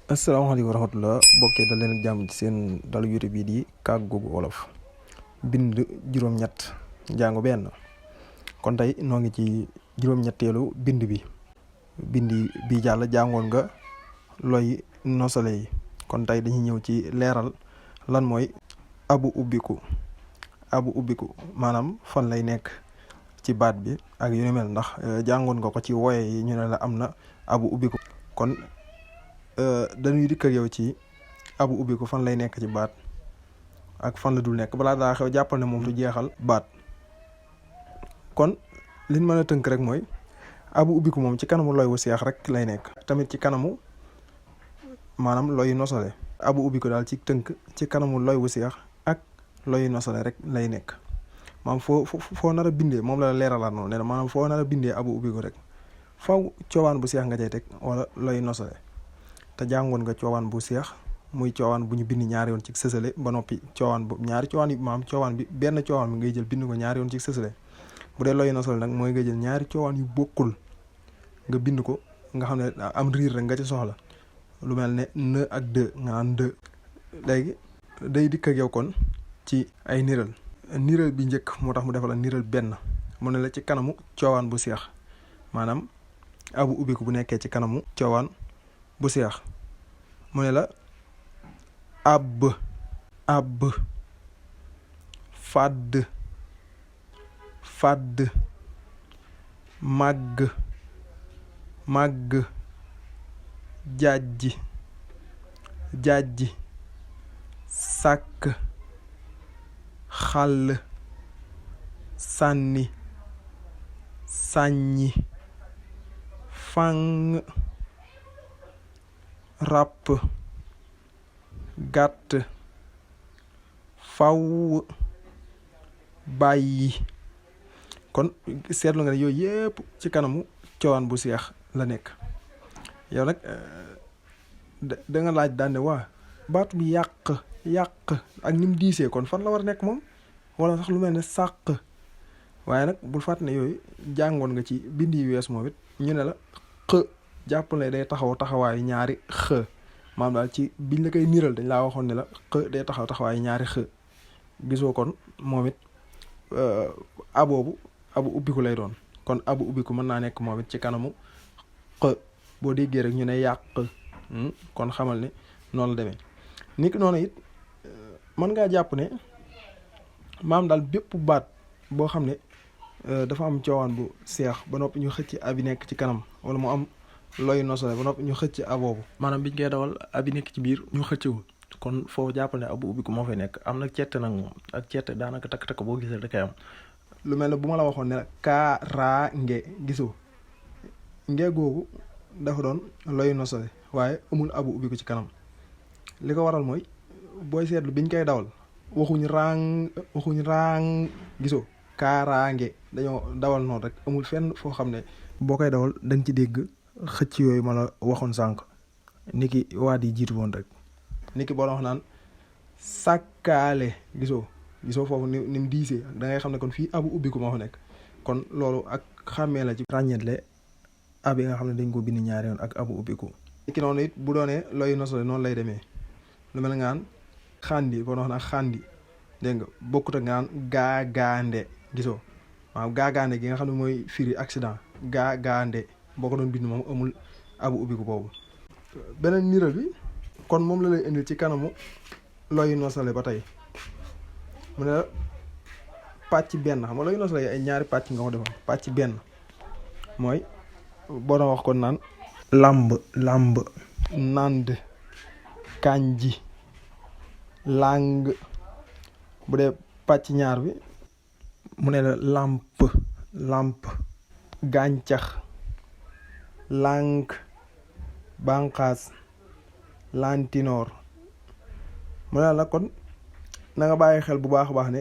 asalaamaaleykum wa rahmatulah bokkee da leen ak jàmm ci seen dalu YouTube bii di Kàggu Wolof bind juróom-ñett njàngu benn. kon tey noo ngi ci juróom-ñetteelu bind bi jàll jàngoon nga looy nosale yi. kon tey dañuy ñëw ci leeral lan mooy abu ubbiku maanaam fan lay nekk ci baat bi ak yu ni mel ndax jàngoon nga ko ci woye yi ñu ne la am na abu ubbiku. kon dañuy dikk ak yow ci abu ubbiku fan lay nekk ci baat ak fan la dul nekk balaa daa xew jàppal ne moom du jeexal baat. kon liñ mën a tënk rek mooy abu ubbiku moom ci kanamu looy wu seex rek lay nekk, tamit ci kanamu maanaam looy nosale. abu ubbiku daal ci tënk ci kanamu looy wu seex ak looy nosale rek lay nekk. maanaam foo nar a bindee moom la leeralaat noonu ne maanaam foo nar a bindee abu ubbiku rek faw coowaan bu seex nga cay teg wala looy nosale. te jàngoon nga coowaan bu seex muy coowaan bu ñu bind ñaari yoon ci sësale ba noppi coowaan bu ñaari coowaan yi maam coowaan bi benn coowaan bi ngay jël bind ko ñaari yoon ci sësale. bu dee looy nosal nag mooy nga jël ñaari coowaan yu bokkul nga bind ko nga xam ne am riir rek nga ci soxla lu mel ne ne ak de nga naan de. léegi day dikk ak yow kon ci ay niral bi njëkk moo tax mu defal la niral benn mu ne la ci kanamu coowaan bu seex maanaam abu ubbiku bu nekkee ci kanamu coowaan bu seex mu ne la ab fàdd màgg jàjji sàkk xàll sànni sàññi fàng ràpp gàtt faw bàyyi. kon seetlu nga ne yooyu yëpp ci kanamu coowaan bu seex la nekk. yow nag da nga laaj daan ne waa baatu bi yàq ak ni mu diisee kon fan la war a nekk moom wala sax lu mel ne sàq. waaye nag bul fàtte ne yooyu jàngoon nga ci bind yi wees moom it ñu ne la xë jàpp ne day taxawaayu ñaari xë maanaam daal ci biñ la koy niral dañ laa waxoon ne la xë day taxawaayu ñaari xë. gisoo kon moom it abu ubbiku lay doon. kon abu ubbiku mën naa nekk moom it ci kanamu xë boo déggee rek ñu ne yàq kon xamal ne noonu la demee. ni ki noonu it mën ngaa jàpp ne maam daal bépp baat boo xam ne dafa am coowaan bu seex ba noppi ñu xëcc abi nekk ci kanam wala mu am looy nosale ba noppi ñu xëcc aboobu maanaam biñ koy dawal abi nekk ci biir ñu xëccewul kon foo jàpp ne abu ubbiku moo fay nekk. am nag cette nag moom ak cette daanaka takk-takk boo gisee da koy am. lu mel ne bu ma la waxoon ne la kaaraange gisoo ngee googu dafa doon looy nosale waaye amul abu ubbiku ci kanam. li ko waral mooy booy seetlu biñ koy dawal waxuñ raang gisoo kaaraange dañoo dawal noonu rek amul fenn foo xam ne boo koy dawal da nga ci dégg xëcc yooyu ma la waxoon sànq niki waat yi jiitu woon rek. niki boo la wax naan sàkkaale gisoo foofu ni mu diisee da ngay xam ne kon fii abu ubbiku moo fa nekk. kon loolu ak xàmmee la ci ràññeetle ab yi nga xam ne dañ ko bind ñaari yoon ak abu ubbiku. niki noonu it bu doonee looy nosale noonu lay demee lu mel nga naan xandi boo wax naan xandi dégg nga bokkut ak nga naan gaagaande gisoo waaw gaagaande gi nga xam ne mooy firi accident gaagaande boo ko doon bind moom amul abu ubbiku boobu. beneen niral bi kon moom la lay indil ci kanamu looy nosale ba tey mu ne la pàcc benn xam nga looy nosale ay ñaari pàcc nga ko defal pàcc benn mooy boo doon wax kon naan làmb nànd kànji làng. bu dee pàcc ñaar bi mu ne la làmp gàncax lànk bànqaas lantinoor. mu ne la kon na nga bàyyi xel bu baax a baax ne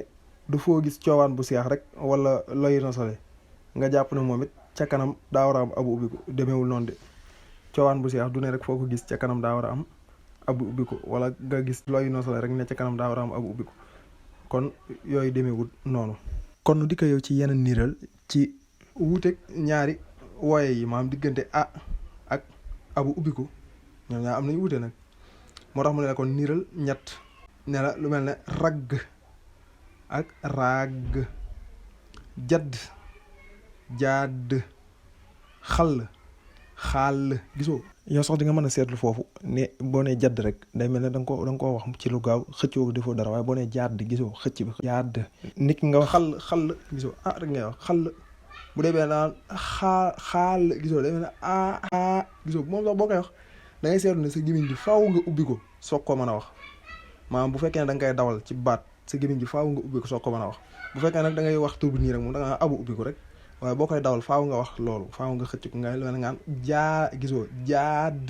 du foo gis coowaan bu seex rek wala looy nosale nga jàpp ne moom it ca kanam daa war a am abu ubbiku demeewul noonu de. coowaan bu seex du ne rek foo ko gis ca kanam daa war a am abu ubbiku wala nga gis looy nosale rek ne ca kanam daa war a am abu ubbiku kon yooyu demeewul noonu. kon nu di ko yow ci yeneen niiral ci wuuteeg ñaari wooye yi maanaam diggante a ak abu ubbiku ñoom ñaar am nañu wute nag moo tax mu ne la kon niral ñett ne la lu mel ne ragg ak ragg jadd jadd xall xaal gisoo yow sax di nga mën a seetlu foofu ne boo nee jadd rek day mel ne da nga koo wax ci lu gaaw xëccoo defoo dara waaye boo nee jadd gisoo xëcc bi jadd nit ki nga wax xall gisoo rek ngay wax xall bu dee benn naan xaal gisoo day mel ne gisoo moom sax boo koy wax da ngay seetlu ne sa gémmiñ gi faaw nga ubbi ko soog ko mën a wax maanaam bu fekkee ne da nga koy dawal ci baat sa gémmiñ gi faaw nga ubbi ko soog ko mën a wax bu fekkee nag da ngay wax tur bi nii rek moom da nga abu ubbi ko rek waaye boo koy dawal faaw nga wax loolu faaw nga xëcc ko nga leen ngaan gisoo jaad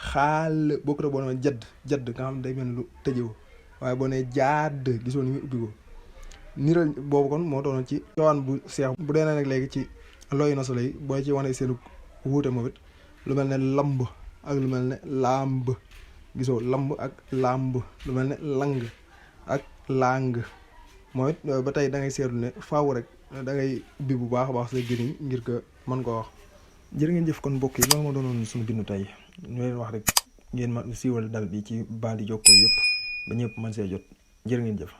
xaal boo ko def boo demee jadd nga xam ne day mel ni lu tëjëw waaye boo nee jaad gisoo ni muy ubbi ko niral boobu kon moo doonoon ci cowaan bu seex bu dee nag léegi ci looyu na solo yi booy ci wane seenu wuute moom it lu mel ne lamb ak lu mel ne lamb gisoo lamb ak lamb lu mel ne lang ak lang mooy it ba tey da ngay seetlu ne faaw rek da ngay ubbi bu baax a baax sa gémmiñ ngir que mën koo wax. jërë ngeen jëf kon mbokk yi loolu moo doonoon suñu bindu tey ñu leen wax rek ngeen ma siiwal dal bi ci baali jokkoo yëpp ba ñëpp mën see jot jërë ngeen jëf.